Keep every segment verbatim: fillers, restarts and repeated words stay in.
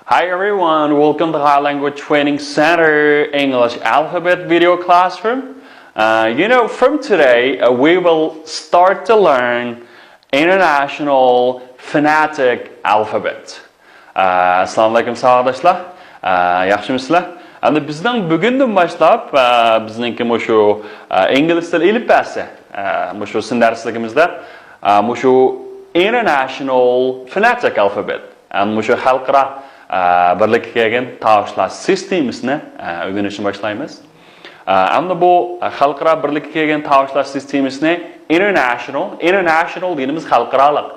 Hi everyone, welcome to High Language Training Center English Alphabet Video Classroom. Uh, you know, from today, uh, we will start to learn International Phonetic Alphabet. ئەسسالامۇ ئەلەيكۇم ساۋاقداشلار. ياخشىمۇسىلەر؟ ئەمدى بىزنىڭ بۈگۈندىن باشلاپ، بىزنىڭكى مۇشۇ ئىنگلىز تىل ئېلىپبەسى، مۇشۇ سىن دەرسلىكىمىزدە مۇشۇ International Phonetic Alphabet، مۇشۇ خەلقئارا بىرلىككە كەلگەن تاۋۇشلار سىستېمىسىنى ئۆگىنىشنى باشلايمىز. ئەمدى بۇ خەلقئارا بىرلىككە كەلگەن تاۋۇشلار سىستېمىسىنى international، international دېگىنىمىز خەلقئارالىق.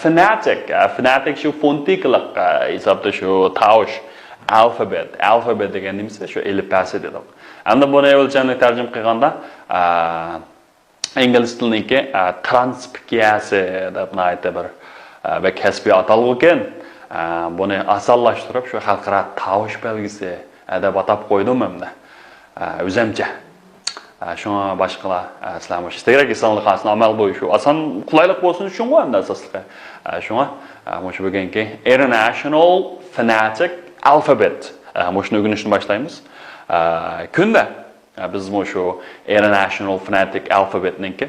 Phonetic، phonetic شۇ فونېتىكىلىق ھېسابتا شۇ تاۋۇش. Alphabet، alphabet دېگەن نېمىسى؟ شۇ ئېلىپبەسى دېدۇق. ئەمدى بۇنى ئۆلچەملىك تەرجىمە قىلغاندا، ئىنگلىز تىلىنىڭكى ترانسكرىپسىيەسى دەپ ناھايىتى بىر بەك كەسپىي ئاتالغۇكەن. بۇنى ئاسانلاشتۇرۇپ شۇ خەلقئارا تاۋۇش بەلگىسى دەپ ئاتاپ قويدۇم ئەمدى. ئۆزەمچە. شۇڭا باشقىلار سىلەر مۇشۇ ئىستەكرەك ئېسىڭلاردا قالسۇن، ئامال بويى شۇ ئاسان، قولايلىق بولسۇن ئۈچۈنغۇ ئەمدى ئاساسلىقى. شۇڭا مۇشۇ بۈگۈنكى International Phonetic Alphabet، مۇشۇنى ئۆگىنىشنى باشلايمىز. كۈندە بىز مۇشۇ International Phonetic Alphabetنىڭكى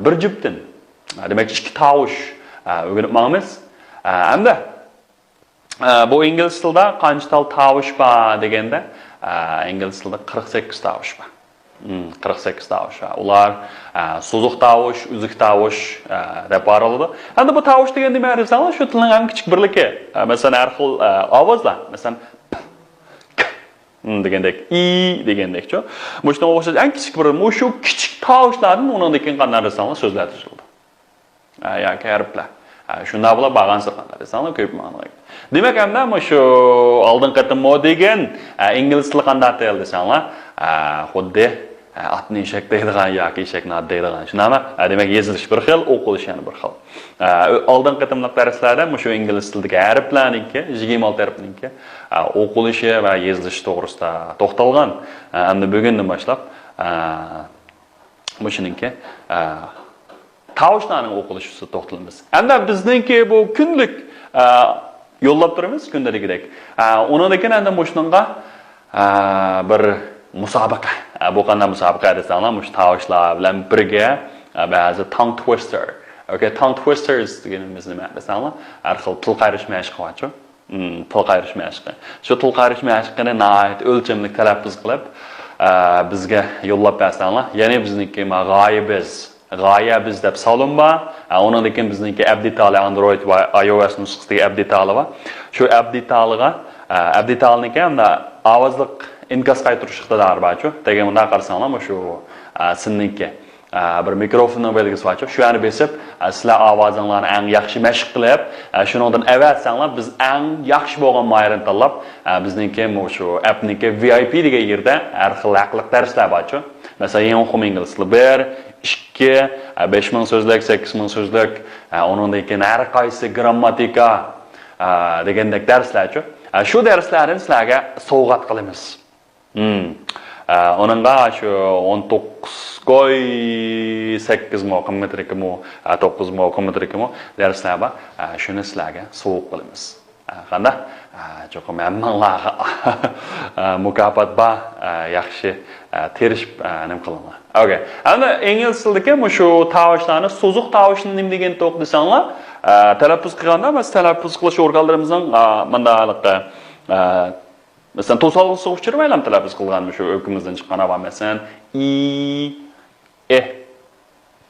بىر جۈپتىن، دېمەك، ئىككى تاۋۇش ئۆگىنىپ ماڭىمىز. ھەمدە بۇ ئىنگلىز تىلىدا قانچە تال تاۋۇش بار دېگەندە، ئىنگلىز تىلىدا قىرىق سەككىز تاۋۇش بار. قىرىق سەككىز تاۋۇش بار. ئۇلار سوزۇق تاۋۇش، ئۈزۈك تاۋۇش دەپ ئايرىلىدۇ. ئەمدى بۇ تاۋۇش دېگەن نېمە دېسەڭلار، شۇ تىلنىڭ ئەڭ كىچىك بىرلىكى. مەسىلەن، ھەر خىل ئاۋازلار. مەسىلەن، پ، ك، م دېگەندەك، ئى دېگەندەكچۇ. مۇشۇنىڭغا ئوخشاش ئەڭ كىچىك بىر، مۇشۇ كىچىك تاۋۇشلاردىن ئۇنىڭدىن كېيىن قانداق دېسەڭلار سۆزلەر تۈزۈلىدۇ. ھە، ياكى ھەرپلەر. ھە، شۇنداق بولا بارغانسېرى قانداق دېسەڭلار كۆپ ماڭىدىغان. دېمەك، ئەمدى مۇشۇ ئالدىنقى قېتىممۇ دېگەن، ھە، ئىنگلىز تىلى قانداق تىل دېسەڭلار، ھە، خۇددى، ھە، ئاتنى ئېشەك دەيدىغان ياكى ئېشەكنى ئات دەيدىغان. شۇنداقمۇ؟ ھە، دېمەك، يېزىلىش بىر خىل، ئوقۇلۇش يەنە بىر خىل. ھە، ئالدىنقى قېتىملىق دەرسلەردە مۇشۇ ئىنگلىز تىلىدىكى ھەرپلەرنىڭكى، يىگىرمە ئالتە ھەرپنىڭكى، ھە، ئوقۇلۇشى ۋە يېزىلىشى توغرىسىدا توختالغان. ھە، ئەمدى بۈگۈندىن باشلاپ، ھە، مۇشۇنىڭكى، ئە، تاۋۇشلارنىڭ ئوقۇلۇشى ئۈستىدە توختىلىمىز. ئەمدى بىزنىڭكى بۇ كۈنلۈك، ئە، يوللاپ تۇرىمىز، كۈندە دېگۈدەك. ئە، ئۇنىڭدىن كېيىن ئەمدى مۇشۇنىڭغا، ئە، بىر مۇسابىقە. ئە، بۇ قانداق مۇسابىقە دېسەڭلار، مۇشۇ تاۋۇشلار بىلەن بىرگە، ئە، بەزى tongue twister. Okay، tongue twisters دېگىنىمىز نېمە دېسەڭلار، ھەر خىل تىل قايرىش مەشىقى بارچۇ. مم، تىل قايرىش مەشىقى. شۇ تىل قايرىش مەشىقىنى ناھايىتى ئۆلچەملىك تەلەپپۇز قىلىپ، ئە، بىزگە يوللاپ بەرسەڭلار. يەنى بىزنىڭكى ما غايە بىز، غايە بىز دەپ سالون بار. ئە، ئۇنىڭدىن كېيىن بىزنىڭكى ئەپ دېتالى، ئاندرويد ۋە ئاي ئو ئېس نۇسخىسىدىكى ئەپ دېتالى بار. شۇ ئەپ دېتالىغا، ئە، ئەپ دېتالىنىڭكى ھەمدە ئاۋازلىق ئىنكاس قايتۇرۇش ئىقتىدارى بارچۇ. دېگەن مۇنداق قارىساڭلار، مۇشۇ، ئە، سىننىڭكى. ئە، بىر مىكروفوننىڭ بەلگىسى بارچۇ، شۇ يەرنى بېسىپ، ئە، سىلەر ئاۋازىڭلارنى ئەڭ ياخشى مەشىق قىلىپ، ئە، شۇنىڭدىن ئەۋەتسەڭلار، بىز ئەڭ ياخشى بولغان ماھىرنى تاللاپ، ئە، بىزنىڭكى مۇشۇ ئەپنىڭكى ۋى ئاي پى دېگەن يېرىدە ھەر خىل ھەقلىق دەرسلەر بارچۇ. مەسىلەن، يېڭى ئۇقۇم ئىنگلىز تىلى بىر، ئىككى، ئە، بەش مىڭ سۆزلۈك، سەككىز مىڭ سۆزلۈك، ئە، ئۇنىڭدىن كېيىن ھەر قايسى گرامماتىكا، ئە، دېگەندەك دەرسلەرچۇ. ئە، شۇ دەرسلەردىن سىلەرگە سوۋغات قىلىمىز. مم. ئە، ئۇنىڭغا شۇ ئون توققۇز كوي، سەككىز مو قىممىتىدىكىمۇ، ئە، توققۇز مو قىممىتىدىكىمۇ دەرسلەر بار. ئە، شۇنى سىلەرگە سوۋغا قىلىمىز. ئە، قانداق؟ ئە، چوقۇم ھەممىڭلارغا، ئە، مۇكاپات بار. ئە، ياخشى، ئە، تىرىشىپ، ئە، نېمە قىلىڭلار. ئوكەي. ئەمدى ئىنگلىز تىلىدىكى مۇشۇ تاۋۇشلارنى، سوزۇق تاۋۇشنى نېمە دېگەن توق دېسەڭلار، ئە، تەلەپپۇز قىلغاندا، مەسىلەن، تەلەپپۇز قىلىش ئورگانلىرىمىزنىڭ، ئە، مۇنداق ھېلىقى، ئە، مەسىلەن، توسالغۇسىغا ئۇچرىمايلا تەلەپپۇز قىلغان مۇشۇ ئۆپكىمىزدىن چىققان ھاۋا، مەسىلەن، ئى، ئې،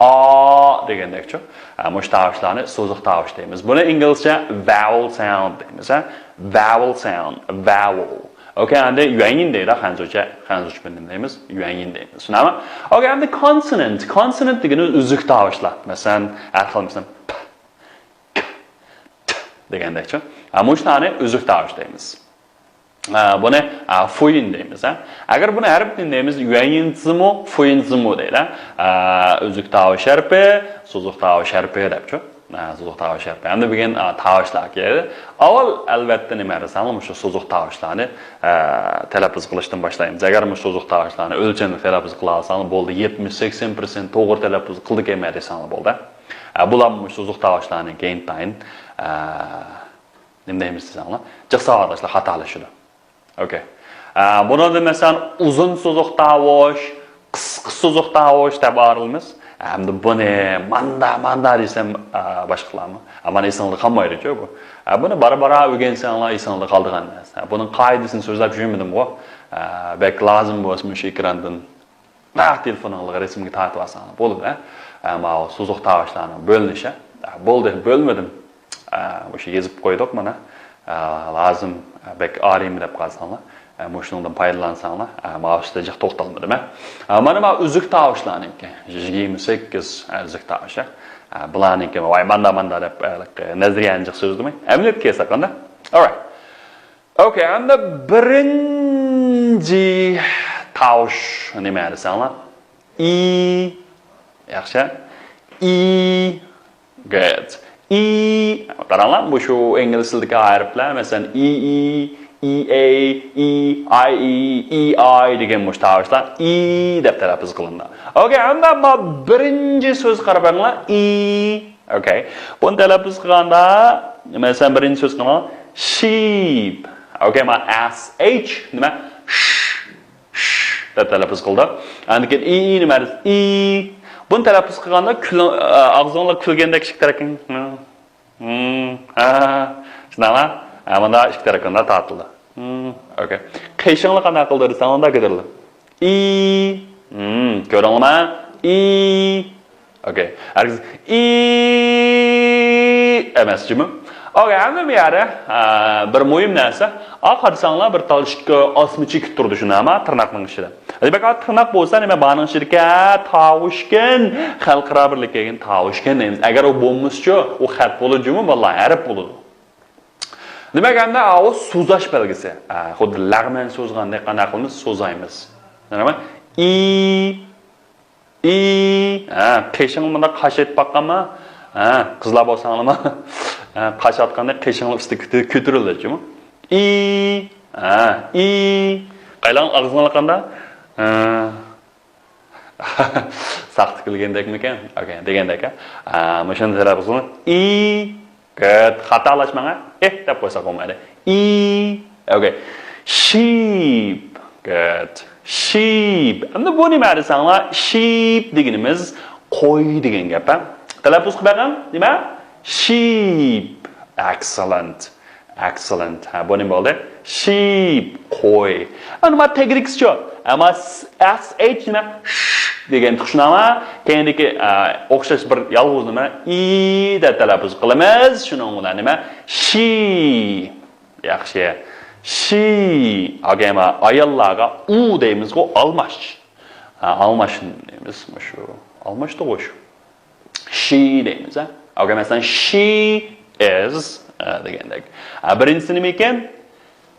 ئا دېگەندەكچۇ. ھە، مۇشۇ تاۋۇشلارنى سوزۇق تاۋۇش دەيمىز. بۇنى ئىنگلىزچە vowel sound دەيمىز، ھە؟ Vowel sound، vowel. ئوكەي، ئەمدى يۈەنيىن دەيدۇ، خەنزۇچە، خەنزۇچە بىلىم دەيمىز، يۈەنيىن دەيمىز. شۇنداقمۇ؟ ئوكەي، ئەمدى consonant، consonant دېگىنى ئۈزۈك تاۋۇشلار. مەسىلەن، ھەر خىل، مەسىلەن، پ، ك، ت دېگەندەكچۇ. ھە، مۇشۇلارنى ئۈزۈك تاۋۇش دەيمىز. ئە، بۇنى، ئە، فۇيىن دەيمىز، ھە. ئەگەر بۇنى ھەرپ دېيىن دەيمىز، يۈەنيىنزىمۇ، فۇيىنزىمۇ دەيدۇ. ئە، ئۈزۈك تاۋۇش ھەرپى، سوزۇق تاۋۇش ھەرپى دەپچۇ. ئە، سوزۇق تاۋۇش ھەرپى. ئەمدى بۈگۈن، ئە، تاۋۇشلار كېلىدۇ. ئاۋۋال، ئەلۋەتتە، نېمە دېسەڭلار، مۇشۇ سوزۇق تاۋۇشلارنى، ئە، تەلەپپۇز قىلىشتىن باشلايمىز. ئەگەر مۇشۇ سوزۇق تاۋۇشلارنى ئۆلچەملىك تەلەپپۇز قىلالىساڭلار بولدى، يەتمىش، سەكسەن پىرسەنت توغرا تەلەپپۇز قىلدىكەنمەن دېسەڭلار بولدى. ئە، بۇلار مۇشۇ سوزۇق تاۋۇشلارنىڭكى ئىنتايىن، ئە، نېمە دەيمىز دېسەڭلار، جىق ساۋاقداشلار خاتالىشىدۇ. ئوكەي. ئە، بۇنىڭدا مەسىلەن ئۇزۇن سوزۇق تاۋۇش، قىسقا سوزۇق تاۋۇش دەپ ئايرىلىمىز. ئەمدى بۇنى ماندا، ماندا دېسەم، ئە، باشقىلارمۇ، ئە، مانا ئېسىڭلاردا قالمايدۇچۇ بۇ. ئە، بۇنى بارا-بارا ئۆگەنسەڭلار ئېسىڭلاردا قالىدىغان نەرسە. بۇنىڭ قائىدىسىنى سۆزلەپ يۈرمىدىمغۇ. ئە، بەك لازىم بولسا مۇشۇ ئېكراندىن نەق تېلېفونۇڭلارغا رەسىمگە تارتىۋالساڭلار بولىدۇ، ھە. ئە، ماۋۇ سوزۇق تاۋۇشلارنىڭ بۆلۈنۈشى. ئە، بولدى، بۆلمىدىم. ئە، مۇشۇ يېزىپ قويدۇق مانا. ئە، لازىم، ئە، بەك ئارىيمۇ دەپ قالساڭلار. ئە، مۇشۇنىڭدىن پايدىلانساڭلار. ئە، ماۋۇ ئۈستىدە جىق توختالمىدىم، ھە. ئە، مانا ماۋۇ ئۈزۈك تاۋۇشلارنىڭكى. يىگىرمە سەككىز، ئە، ئۈزۈك تاۋۇش، ھە. ئە، بۇلارنىڭكى ۋاي ماندا ماندا دەپ، ئە، نەزەرىيەنى جىق سۆزلىمەي. ئەمەلىيەتكە كەلسەك قانداق؟ Alright. ئوكەي، ئەمدى بىرىنچى تاۋۇش نېمە دېسەڭلار؟ ئى. ياخشى. ئى. Good. ئى. قاراڭلار، مۇشۇ ئىنگلىز تىلىدىكى ھەرپلەر، مەسىلەن، ئى ئى، ئى ئەي، ئى ئاي ئى، ئى ئاي دېگەن مۇشۇ تاۋۇشلار ئى دەپ تەلەپپۇز قىلىنىدۇ. ئوكەي، ئەمدى ما بىرىنچى سۆز قاراپ بېقىڭلار، ئى. ئوكەي. بۇنى تەلەپپۇز قىلغاندا، مەسىلەن، بىرىنچى سۆز قىلغان، sheep. ئوكەي، ما S H نېمە؟ ش، ش دەپ تەلەپپۇز قىلدى. ئاندىن كېيىن ئى، ئى نېمە؟ ئى. بۇنى تەلەپپۇز قىلغاندا كۈل-، ئاغزىڭلار كۈلگەندەك ئىككى تەرەپكە. ھىم، ھا، شۇنداقما؟ ھە، مۇنداق ئىككى تەرەپكە مۇنداق تارتىلدى. ھىم، ئوكەي. قېشىڭلار قانداق قىلدى دېسەڭ، مۇنداق كۆتۈرۈلدى. ئى. ھىم، كۆردۈڭلارمۇ؟ ئى. ئوكەي. ھەرگىز ئى ئەمەس جۇمۇ. ئوكەي، ئەمدى بۇ يەردە، ئە، بىر مۇھىم نەرسە. ئا، قارىساڭلار، بىر تال ئىككى ئاسما چېكىت تۇرىدۇ، شۇنداقما؟ تىرناقنىڭ ئىچىدە. دېمەك، ئا، تىرناق بولسا نېمە؟ بارنىڭ ئىچىدىكى تاۋۇشكەن، خەلقئارا بىرلىككە كەلگەن تاۋۇشكەن دەيمىز. ئەگەر ئۇ بولمىسىچۇ، ئۇ خەت بولىدۇ جۇمۇ، باللا، ھەرپ بولىدۇ. دېمەك، ئەمدى ئاۋۇ سوزاش بەلگىسى. ئە، خۇددى لەغمەن سوزغاندەك قانداق قىلىمىز؟ سوزايمىز. نېمە؟ ئى، ئى، ھە، قېشىڭ مۇنداق قاش ئېتىپ باققانما؟ ھە، قىزلار بولساڭلارمۇ؟ ھە، قاش ئاتقاندا قېشىڭلار ئۈستىگە كۆتۈ-، كۆتۈرۈلىدۇ جۇمۇ. ئى، ھە، ئى. قايلاڭ ئاغزىڭلار قانداق؟ ھە. ساختا كۈلگەندەكمىكەن؟ ئوكەي، دېگەندەك، ھە. ئا، مۇشۇنى تەلەپپۇز قىلىڭ. ئى. گۇد. خاتالاشماڭ، ھە. ئېھ دەپ قويساق بولمايدۇ. ئى. ئوكەي. Sheep. گۇد. Sheep. ئەمدى بۇ نېمە دېسەڭلار؟ Sheep دېگىنىمىز قوي دېگەن گەپ، ھە. تەلەپپۇز قىلىپ بېقىڭ. نېمە؟ Sheep. Excellent. Excellent. ھە، بۇ نېمە بولدى؟ Sheep، قوي. ئەمما تەگلىكىچۇ؟ ئەمما S H نېمە؟ ش دېگەن تۇشۇنامە؟ كەينىدىكى، ئە، ئوخشاش بىر يالغۇز نېمە؟ ئى دەپ تەلەپپۇز قىلىمىز. شۇنىڭ بىلەن نېمە؟ She. ياخشى. She. ئاگەما ئاياللارغا ئۇ دەيمىزغۇ، ئالماش. ھە، ئالماش دەيمىز. مۇشۇ. ئالماشتىغۇ شۇ. She دەيمىز، ھە. ئوكەي، مەسىلەن، she is، ئە، دېگەندەك. ئە، بىرىنچىسى نېمە ئىكەن؟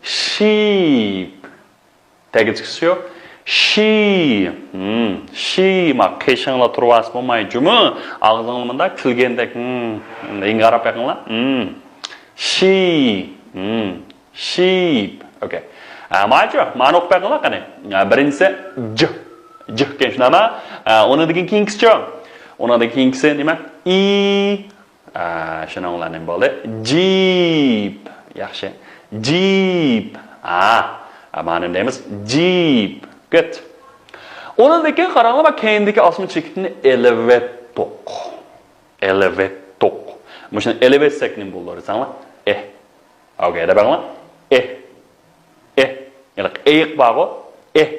Sheep. تەگلىكىچىسى يوق. She. ھىم. She. ما قېشىڭلار تۇرۇۋالسا بولماي جۇمۇ. ئاغزىڭلار مۇنداق كۈلگەندەك. ھىم. ئىڭغاراپ بېقىڭلار. ھىم. She. ھىم. Sheep. ئوكەي. ئە، ماچۇ، مانا ئوقۇپ بېقىڭلار قېنى. ئە، بىرىنچىسى ج. ج ئىكەن شۇنداقما؟ ئە، ئۇنىڭدىن كېيىنكىسىچۇ؟ ئۇنىڭدىن كېيىنكىسى نېمە؟ ئى. ئە، شۇنىڭ بىلەن نېمە بولدى؟ Jeep. ياخشى. Jeep. ئا، ئە، مانا نېمە دەيمىز؟ Jeep. گۇد. ئۇنىڭدىن كېيىن قاراڭلار، كەينىدىكى ئاسما چېكىتنى ئېلىۋەتتۇق. ئېلىۋەتتۇق. مۇشۇنى ئېلىۋەتسەك نېمە بولىدۇ دېسەڭلار؟ ئېھ. ئوكەي، دەپ بېقىڭلار. ئېھ. ئېھ. يەنى ئېيىق بارغۇ. ئېھ.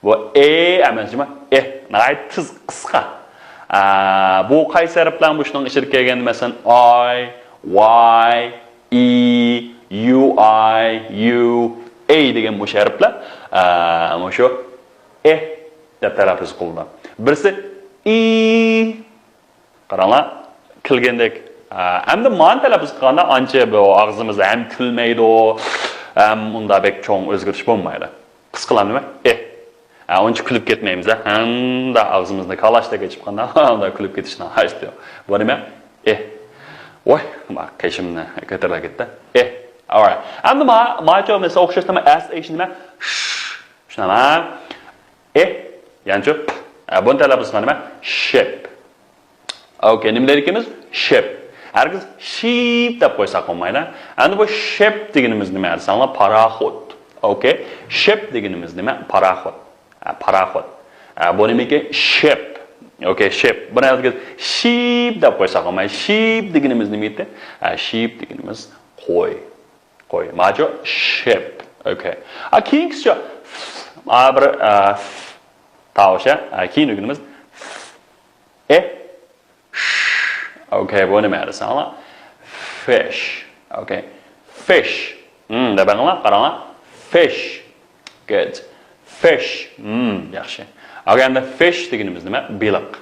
بۇ ئې ئەمەس جۇمۇ. ئېھ. ناھايىتى تېز، قىسقا. ئا، بۇ قايسى ھەرپلەر مۇشۇنىڭ ئىچىدە كەلگەن؟ مەسىلەن، ئاي، ۋاي، ئى، يۇ ئاي، يۇ، ئەي دېگەن مۇشۇ ھەرپلەر. ئا، مۇشۇ ئېھ دەپ تەلەپپۇز قىلىنىدۇ. بىرسى ئى. قاراڭلار، كۈلگەندەك. ئا، ئەمدى مانى تەلەپپۇز قىلغاندا ئانچە بۇ ئاغزىمىز ھەم كۈلمەيدۇ، ھەم ئۇنداق بەك چوڭ ئۆزگىرىش بولمايدۇ. قىسقىلام نېمە؟ ئېھ. ئا، ئۇنچە كۈلۈپ كەتمەيمىز، ھە؟ ھەمدە ئاغزىمىزنى كالاچتەك ئېچىپ قانداق ئۇنداق كۈلۈپ كېتىش ناھايىتى. بۇ نېمە؟ ئېھ. ۋاي، ما قېشىمنى كۆتۈرۈپ كەتتى. ئېھ. Alright. ئەمدى ما، ماچۇ مەسىلەن ئوخشاش نېمە؟ S H نېمە؟ ش. شۇنداقما؟ ئېھ، يەنىچۇ؟ ئە، بۇنى تەلەپپۇز قىلغان نېمە؟ Ship. ئوكەي، نېمە دەيدىكىنمىز؟ Ship. ھەرگىز شىپ دەپ قويساق بولمايدۇ. ئەمدى بۇ شىپ دېگىنىمىز نېمە دېسەڭلار، پاراخوت. ئوكەي. شىپ دېگىنىمىز نېمە؟ پاراخوت. ھە، پاراخوت. ھە، بۇ نېمىكى؟ شىپ. ئوكەي، شىپ. بۇنى ھەرگىز شىپ دەپ قويساق بولمايدۇ. شىپ دېگىنىمىز نېمە ئىدى؟ ھە، شىپ دېگىنىمىز قوي. قوي. ماچۇ شىپ. ئوكەي. ھە، كېيىنكىسىچۇ؟ ھە، بىر، ھە، تاۋۇش، ھە؟ ھە، كېيىن دېگىنىمىز ئې. ئوكەي، بۇ نېمە دېسەڭلار؟ فىش. ئوكەي. فىش. ھم، دەپ بېقىڭلار، قاراڭلار. فىش. گۇد. فىش. ھم، ياخشى. ئوكەي، ئەمدى فىش دېگىنىمىز نېمە؟ بېلىق.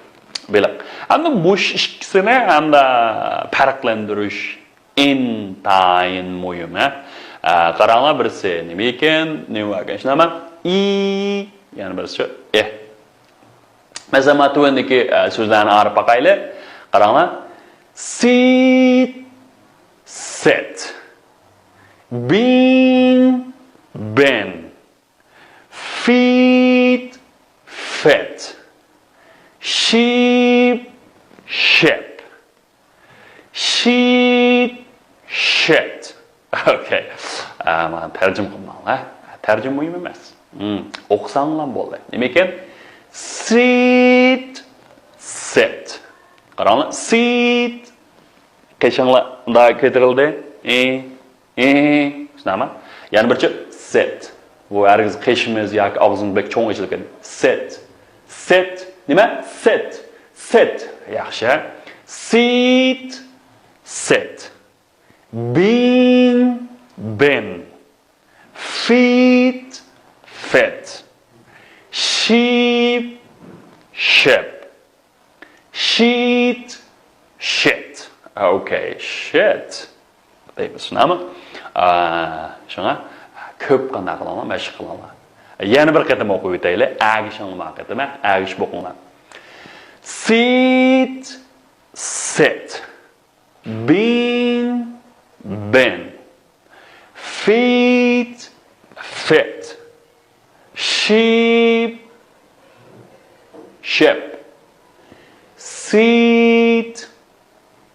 بېلىق. ئەمدى مۇشۇ ئىككىسىنى ئەمدى پەرقلەندۈرۈش ئىنتايىن مۇھىم، ھە. ئە، قاراڭلار، بىرسى نېمە ئىكەن؟ نېمە ئىكەن؟ شۇنداقمۇ؟ ئى، يەنە بىرسى ئې. مەسىلەن، مانا تۆۋەندىكى، ئە، سۆزلەرنى ئاڭلاپ باقايلى. قاراڭلار. سىت، سەت. بىن، بەن. فىت، فەت. شىپ، شەپ. شىت، شەت. ئوكەي. ئە، مانا تەرجىمە قىلماڭلار. تەرجىمە مۇھىم ئەمەس. ھم، ئوقۇساڭلار بولدى. نېمە ئىكەن؟ سىت، سەت. قاراڭلار، سىت. قېشىڭلار مۇنداق كۆتۈرۈلدى. ئى، ئى، شۇنداقمۇ؟ يەنە بىرچە، سەت. بۇ ھەرگىز قېشىمىز ياكى ئاغزىمىز بەك چوڭ ئېچىلىپ كەتمەيدۇ. سەت. سەت. نېمە؟ سەت. سەت. ياخشى. سىت، سەت. بىن، بەن. فىت، فەت. شىپ، شەپ. شىت، شەت. ئوكەي، شىت دەيمىز، شۇنداقمۇ؟ ئا، شۇڭا كۆپ قانداق قىلىڭلار، مەشىق قىلىڭلار. يەنە بىر قېتىم ئوقۇپ ئۆتەيلى. ئەگىشىڭلار ماڭا قېتىم، ئەگىشىپ ئوقۇڭلار. سىت، سەت. بىن، بەن. فىت، فەت. شىپ، شەپ. سىت،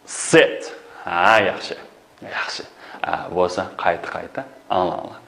سەت. ھە، ياخشى. ياخشى. ھە، بولسا قايتا-قايتا ئاڭلاڭلار.